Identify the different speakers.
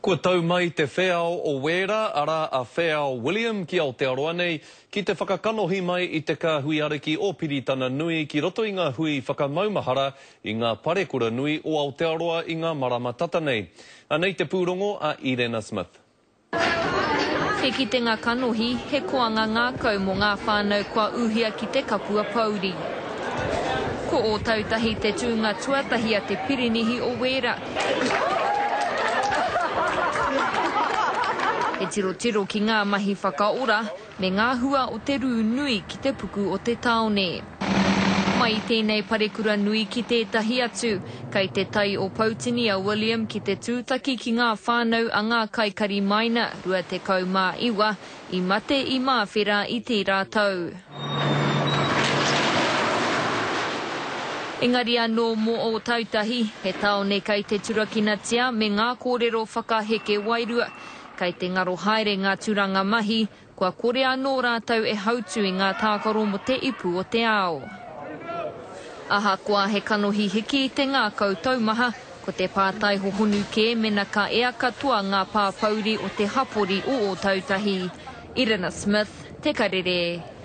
Speaker 1: Kua tau mai te wheao o Wēra, arā a Wheao William ki Aotearoa nei, ki te whakakanohi mai i te kāhui ariki o Piritana Nui ki roto i ngā hui whakamaumahara i ngā parekura nui o Aotearoa i ngā marama tata nei. Anei te pūrongo a Irena Smith.
Speaker 2: He kitenga kanohi, he koanga ngākau mō ngā whānau kua uhia ki te kapua pouri. Ko Ōtautahi te tūnga tuatahi a te Pirinihi o Wēra. He tirotiro ki ngā mahi whakaora me ngā hua o te rū nui ki te puku o te tāone. Mai i tēnei parekura nui ki tētahi atu, kei te tai o Poutini a William ki te tūtaki ki ngā whānau a ngā kaikari maina 29 i mate i Māwhera i tērā tau. Engari anō mō Ōtautahi, he tāone kei te turakinatia me ngā kōrero whakaheke wairua. Kei te ngaro haere ngā tūranga mahi, kua kore anō rātou e hautū i ngā tākaro mō te ipu o te ao. Ahakoa he kanohi hiki i te ngākau taumaha, ko te pātai hohonu kē mena ka ea katoa ngā pāpouri o te hapori o Ōtautahi. Irina Smith, Te Karere.